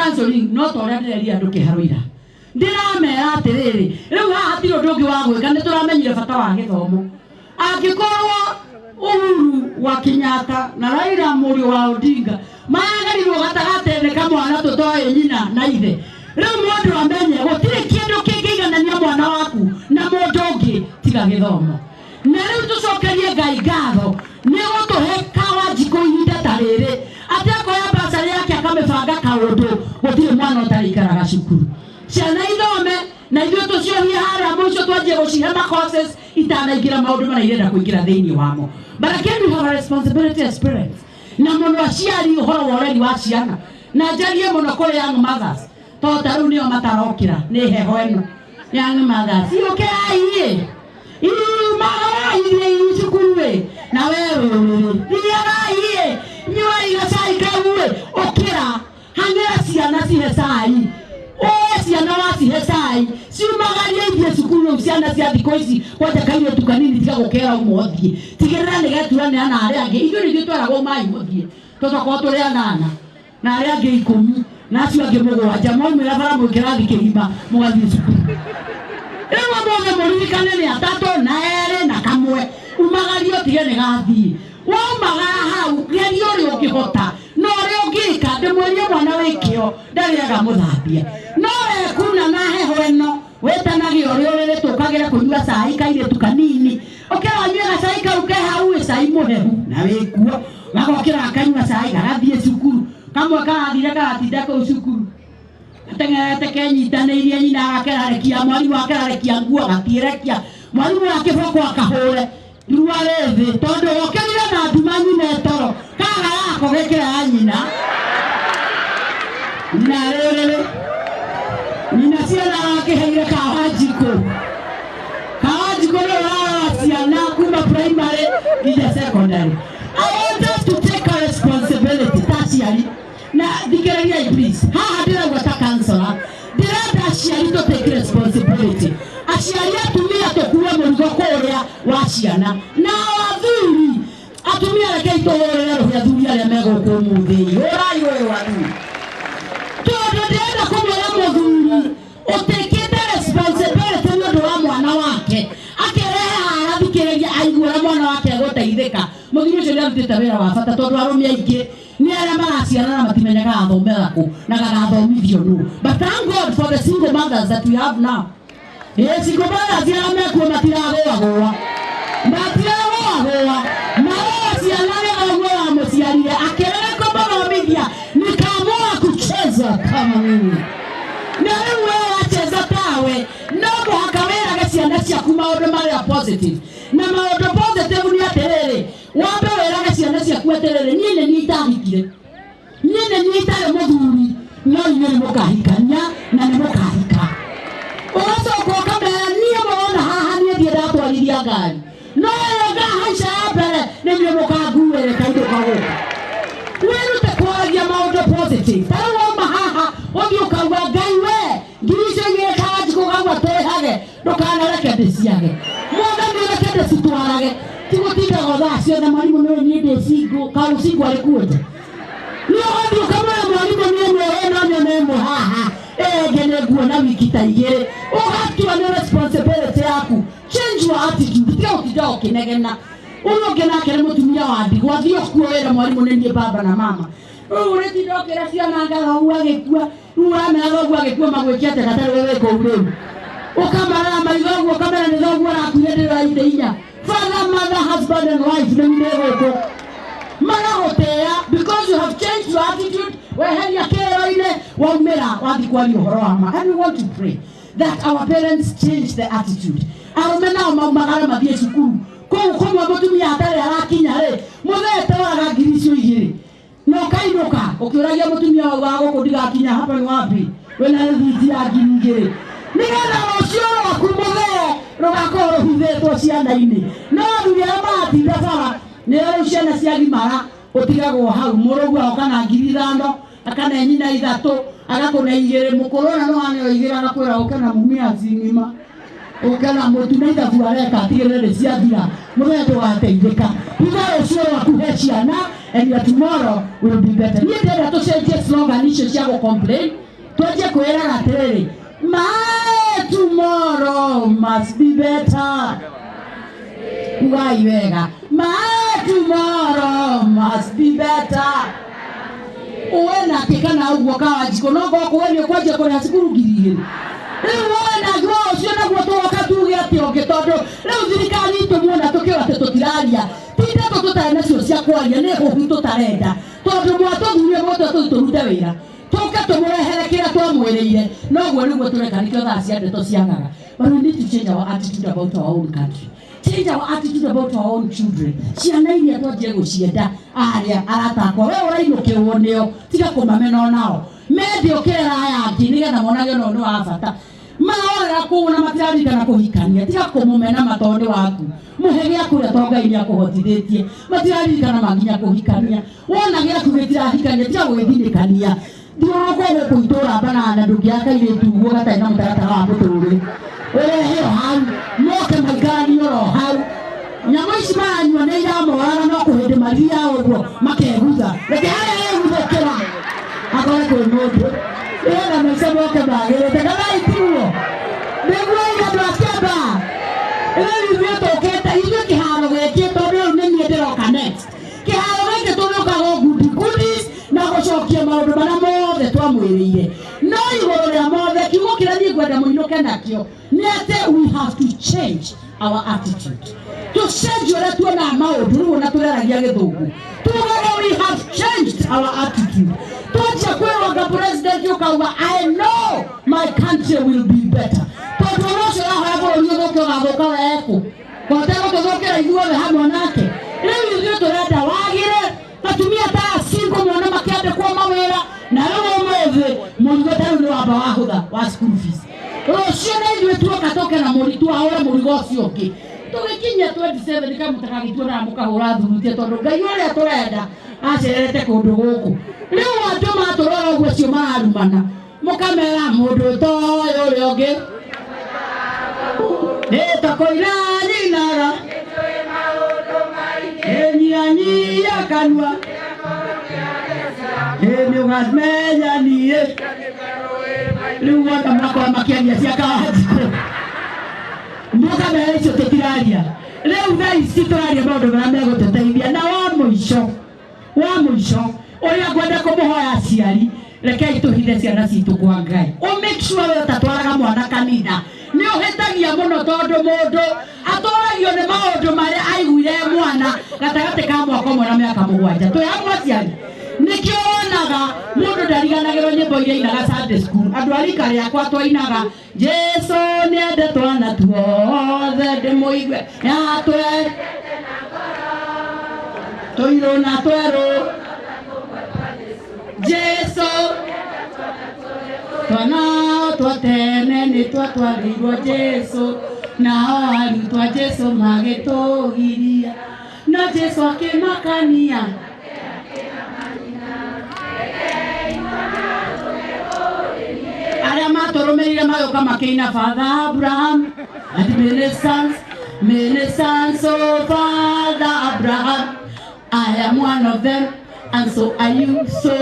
Counseling no ta ũrĩa ndĩrerire andũ kĩharo ira, ndĩramera atĩrĩrĩ, rĩu haha hatirĩ ũndũ ũngĩ wa gwĩka, nĩ tũramenyire bata wa gĩthomo. Angĩkorwo Uhuru wa Kenyatta na Raila mũriũ wa Odinga maragerirwo gatagatĩ-inĩ kamwana tũtoĩ nyina na ithe, rĩu mũndũ amenye gũtirĩ kĩndũ kĩngĩiganania mwana waku na mũndũ ũngĩ tiga gĩthomo. Na rĩu tũcokerie Ngai ngatho nĩ gũtũhe Kawanjikũ ihinda ta rĩrĩ, atĩ akoya bursary yake akamĩbanga kaũndũ, gũtirĩ mwana ũtarĩikaraga cukuru. Ciana ithome na ithuĩ tũciohie harĩa mũico twanjie gũcihe ma courses itanaingĩra maũndũ marĩa irenda kũingĩra thĩinĩ wamo. But again, we have a responsibility as parents, na mũno aciari, ũhoro wa ũreri wa ciana, na njarie mũno kũrĩ young mothers, tondũ ta rĩu nĩo matarokĩra nĩ heho ĩno. Young mothers, ũkĩrai iumagarai thiĩi cukuru ĩ, na we wĩ ũrĩrĩ, thiagai ĩ, nyuai gacai kau ĩ, ũkĩra hang'ĩra ciana, cihe cai, oe ciana, wacihe cai ciumagarie ithiĩ cukuru. Rĩu ciana cia thikũ ici, kwanja kairĩtu kanini, tiga gũkera ũmothiĩ, tigĩrĩra nĩ geturanĩra na arĩa angĩ. Ithuĩ nĩ ithuĩ tweragwo mai mũthiĩ, tũtokorwo tũrĩ anana na arĩa angĩ 10 na acio angĩ 7, mwaumĩra bara mwĩ kĩrathi kĩgima mũgathiĩ cukuru. Rĩu ũmũthĩ mũririkane nĩ atatũ na erĩ na kamwe, umagario tige nĩ gathiĩ. Waumagara hau, geria ũrĩa ũngĩhota na ũrĩa ũngĩka. Ndĩmwĩrie, mwana wĩ kĩo ndarĩaga mũthambia. No wekuna na heho ĩno, wĩtanagie ũrĩa ũrĩrĩ, tũkagĩre kũnyua cai kairĩtu kanini, ũkĩra ũnyue gacai kau ke hau ĩ, cai mũhehu na wĩkuo, gagokĩra gakanyua cai gagathiĩ cukuru. Kamwe karathire karatinda kũu cukuru gateng'erete kenyitanĩirie, nyina agakerarekia, mwarimũ akerarekia nguo gatiĩrekia, mwarimũ wa kĩboko akahũre ruarĩ thĩ tondũ okĩrire na nduma, nyina toro kaga yako gekĩra ya nyina nyina rĩrĩ nyina ciana arakĩheire Kawanjikũ. Kawanjikũ nĩ ũrarora ciana kuma primary nginya secondary. I want us to take a responsibility ta aciari, na thikĩrĩriai please, haha ndĩrauga ta counselor, ndĩrenda aciari to take responsibility. Aciari atumia tũkue mũrigo kũrĩa wa ciana, na athuri atumia, rekei tũhũrĩre rũhĩ athuri arĩa me gũkũ ũmũthĩ. Hũrai ũyũ athuri, tondũ ndĩrenda kũmwĩra, mũthuri ũtĩkĩte responsibility nĩ ũndũ wa mwana wake, akerehe haha thikĩrĩria aigue ũrĩa mwana wake egũteithĩka, mũthuri ũcio nĩ arutĩte wĩra wa bata, tondũ arũme aingĩ nĩ arĩa maraciara na matimenyaga gathomera kũ na gagathomithio nũ. But thank God for the single mothers that we have now. Ĩ, single mothers arĩa mekuo matiragũagũa, matiragũagũa, marora ciana nĩ thoguo wa mũciarire akĩrega kũmũthomithia, nikaamua kucheza kama mimi. Na rĩu we wacheza tawe, no mũhaka wĩrage ciana ciaku maũndũ marĩa positive. Na maũndũ positive nĩ atĩrĩrĩ, wambe wĩrage ciana ciaku atĩrĩrĩ, niĩ nĩ niĩ itahikire, niĩ nĩ niĩ itarĩ mũthuri, no inyuĩ nĩ mũkahikania na nĩ mũkahika. Ũgacoka ũkamera, niĩ mũrona haha niĩ ndiĩ ndatwarithia ngari, no ĩyo ngahaica ya mbere nĩ inyuĩ mũkanguĩre kainũka gũkũ. Wĩrute kwaragia maũndũ positive. Ta rĩu wauma haha ũthiĩ ũkauga, "Ngai we, 2,000 Kawanjikũ gaua tũrĩhage, ndũkanareke ndĩciage, Mwathani, reke ndĩcitwarage." Ti gũtindaga thaa ciothe, "Mwarimũ, nĩ niĩ ndĩ single, kaũcingo arĩ kuo nja." Nĩ ũgathiĩ ũkamwĩra mwarimũ, "Niĩ nĩ no nyone ĩmwe haha, ĩyo ĩngĩ nĩ nguona wiki ta 2." Ũgatua nĩ responsibility yaku. Change your attitude, tiga gũtinda ũkĩnegena. Ũyũ ũngĩ nake nĩ mũtumia wa ndigwa, thiĩ ũkuo wĩra mwarimũ, "Nĩ niĩ baba na mama." Rĩu ũrĩtinda ũkĩra ciana nga thoguo agĩkua, rĩu ũramera thoguo agĩkua magwĩke atĩa gatarĩ we wĩ kũu? Rĩu ũkamarora maitho ũguo ũkamera nĩ thoguo arakuire, ndĩraite inya. Father, mother, husband and wife nĩ nyumĩ gũkũ maragũtĩĩa because you have changed your attitude. Weheria kĩrĩro-inĩ, waumĩra wathiĩ kwaria ũhoro wa ma. And we want to pray that our parents change the attitude. Arũme nao maumagare mathiĩ cukuru kũu kũmwe mũtumia atarĩ arakinya rĩ, mũthee tewaraga 2,000 na ũkainũka ũkĩũragia mũtumia wau wa gũkũ, "Ndigakinya hapa ni wapi?" Wĩna rĩthiti ya 2,000 nĩgetha rũciũ rwaku mũthee rũgakorwo rũhithĩtwo ciana-inĩ. No athuri arĩa maratinda bara nĩo rĩu ciana ciagimara ũtigagwo hau, mũrũgu agoka na 5,000, akane nyina 3, agakũne 2, mũkũrũ ona no aneo 2, agakwĩra ũke na mumia ng'ima, ũke na mũtu na ithabu, areka atigĩrĩre nĩ ciathira. Mũthenya ndũgateithĩka, hitha rũciũ rwaku he ciana. And your tomorrow will be better. Niĩ ndĩrenda tũcenjie slogan icio cia gũ complain, twanjie kwĩraga atĩrĩrĩ, my tomorrow must be better. Ugai wega, my tomorrow must be better. Uwe nake kana ũguo Kawanjikũ no ngoko we nĩ ũkwanjia kũrĩha cukuru 2,000. Rĩu woe naguo ũcio naguo tũgoka tuge atĩ ũngĩ, tondũ rĩu thirikari itũ muona tũkĩũra atĩ tũtiraria, ti ndeto tũtarĩ nacio cia kwaria, nĩ hũhu tũtarenda, tondũ mwatũthurie mwatũa tũthiĩ tũrute wĩra, tũke tũmũrehere kĩrĩa twamwĩrĩire. Noguo nĩguo tũreka, nĩkĩo thaa cia ndeto ciagaga. But we need to change our attitude about our own country, change our attitude about our own children. Ciana iria twanjie gũcienda. Arĩa arata akwa, we ũrainũkĩrwo nĩo, tiga kũmamena onao. Mende ũkĩrera aya angĩ nĩgetha monage ono nĩ wa bata. Marorera kũu na matiraririkana kũhikania, tiga kũmũmena matoo nĩ waku. Mũhe gĩa kũrĩa to Ngai nĩakũhotithĩtie. Matiraririkana manginya kũhikania. Wona gĩaku gĩtirahikania, tiga gwĩthinĩkania. Thiũrũrũka gũkũ itũra banana, ndũngĩaka airĩtu ũguo gatarĩ na mũtaratara wa mũtũrĩre. Ũrehe o hau moke maikaranie oro hau. Nyamũ ici maranyua nĩ iramorana, no kũhĩndĩ mathiaga ũguo makegutha. Reke harĩa eguthũkĩra akore kwĩ mũndũ, nĩgetha maica moke magĩrĩte. Kana itiguo nĩguo andũ a Kĩamba? Rĩu ithuĩ tũkĩte ithuĩ kĩharo gĩkĩ, tondũ rĩu nĩ niĩ ndĩroka next. Kĩharo gĩkĩ tũrĩũkaga o goody goodies na gũcokia maũndũ marĩa mothe twamwĩrĩire. No igũrũ rĩa mothe, kiugo kĩrĩa niĩ ngwenda mũinũke nakĩo nĩ atĩ we have to change our attitude, tũcenjie ũrĩa tuonaga maũndũ. Rĩu ona tũreragia gĩthũngũ, tugaga we have changed our attitude. Twanjia kwĩronga president, ũkauga, "I know my country will be better," tondũ ũrĩa ũcio ũrahoya bũrũri ũthũke ũgathũka wekũ kotegũtũthũkĩra ithuothe hamwe nake. Rĩu ithuĩ tũrenda wagĩre atumia ta single mwana makĩandĩkwo mawĩra. Na rĩu ũmũthĩ mũrigo ta rĩu nĩ wamba wahũtha wa school fees. Rũciũ na ithuĩ tuoka tũke na mũritũ ahũre mũrigo ũcio ũngĩ. Tũgĩkinyia 27 kamũtakagĩtuonaga mũkahũra thurutia, tondũ Ngai ũrĩa tũrenda acererete kũndũ gũkũ. Rĩu andũ matũrora ũguo acio mararumana, mũkamera mũndũ toĩ ũrĩa ũngĩ nĩtakũina nyinaga ĩnyianyia kanua ĩnĩ ũgamenya niĩ. Rĩu wona makorwo makĩaria cia Kawanjikũ, mũkamera icio tũtiraria. Rĩu thaa ici tũraria maũndũ marĩa megũtũteithia. Na wa mũico, wa mũico ũrĩa ngwenda kũmũhoya aciari, rekei tũhithe ciana citũ kwa Ngai. Ũ make sure we ũtatwaraga mwana kanitha nĩ ũhĩtagia mũno, tondũ mũndũ atũragio nĩ maũndũ marĩa aiguire e mwana gatagatĩ ka mwaka 1 na mĩaka 7. Twĩ hamwe aciari? Nĩkĩo wonaga mũndũ ndariganagĩrwo nyĩmbo iria ainaga Sunday school. Andũ a rika rĩakwa twainaga, "Jesu nĩende twana tuothe, ndĩmũigue yatwe tũirũ na twerũ, Jesu twana twa tene nĩ twatwarĩirwo Jesu, nao arutwo a Jesu magĩtũgiria, no Jesu akĩmakania." Arĩa matũrũmĩrĩire magĩũka makĩina, "Father Abraham and many sons, many sons of Father Abraham. I am one of them and so are you, so."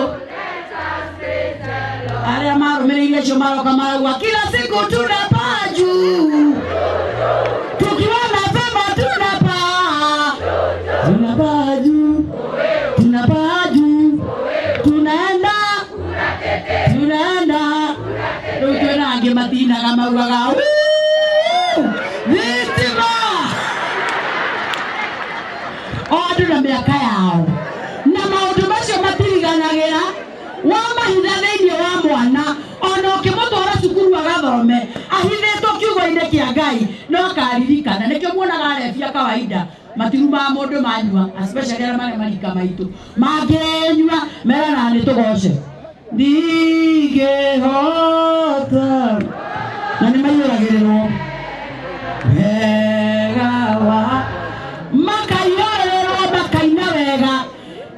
Arĩa marũmĩrĩire acio maroka marauga, "Kila siku tunapaa juu, tukiona vema tunapaa, tunapaa juu, tunapaa juu, tunaenda, tunaenda." Rĩu twĩna angĩ matinaga maugaga, "Wuu, thitima." O andũ na mĩaka yao na maũndũ macio matiriganagĩra. Wamahitha thĩinĩ wa mwana, ona ũkĩmũtwara cukuru agathome ahithĩtwo kiugo-inĩ kĩa Ngai, no akaririkana. Nĩkĩo muonaga arebia kawaida matirumaga mũndũ manyua, especially arĩa marĩ marika maitũ. Mangĩnyua merana nĩ tũgoce ndingĩhota, na nĩ maiyũragĩrĩrwo wega wa makaiyũrĩrĩrwo, makaina wega,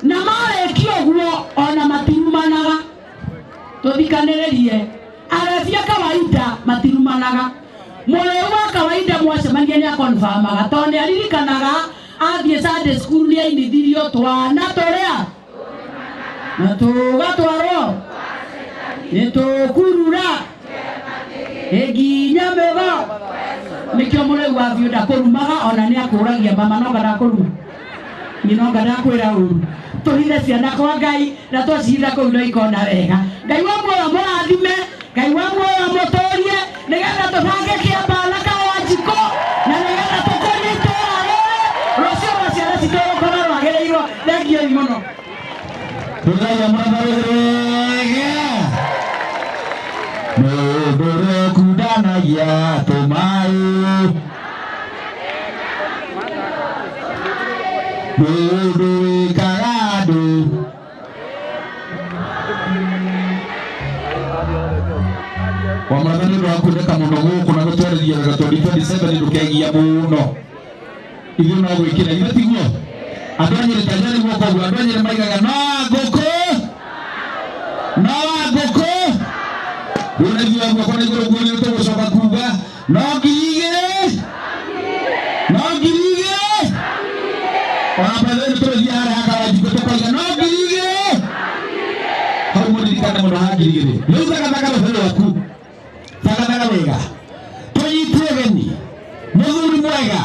na marĩkia ũguo ona matirumanaga. Tũthikanĩrĩrie, arebia kawaida matirumanaga. Mũrĩu wa kawaida mwacemania nĩ akonfamaga, tondũ nĩ aririkanaga Athiĩ Sunday school nĩ ainithirio twana tũrĩa na tũgatwarwo nĩ tũkurura ĩnginya mĩgo. Nĩkĩo mũrĩu wa biũ ndakũrumaga, ona nĩ akũragia mama nonga ndakũruma nyina, onga ndakwĩra ũru. Tũhithe ciana kwa Ngai, na twacihitha kũu no ikona wega. Ngai wa muoyo mũrathime, Ngai wa muoyo mũtũrie, nĩgetha tũbange kĩamba na Kawanjikũ, na nĩgetha tũkũrie itũũra rĩrĩ, rũciũ rwa ciana citũ rũkorwo rwagĩrĩirwo. Thengiũi mũno. Rũgai mũratharĩrĩge mũndũ ũrĩa tũmaĩ, mũndũ wĩkaga andũ. Wamũratha nĩ ũndũ wa kuoneka mũno gũkũ na gũtwarĩria wega 2027. Ndũkegia mũno, ithuĩ no gwĩkĩra ithuĩ tiguo. Andũ a Nyĩrĩ tanjari guoko ũguo. Andũ a Nyĩrĩ maigaga no ngũkũ, no ngũkũ. Rĩu na ithuĩ guoko na igũrũ guo nĩ tũgũcoka kuga no 2000, no 2000. Ona bethe nĩ tũrĩthiĩ harĩa hakawanjikũ tũkoiga no 2000 hau. Mũririkane mũno ha 2000. Rĩu thagathaga rũhĩ rwaku, thagathaga wega, tũnyite ũgeni mũthuri mwega.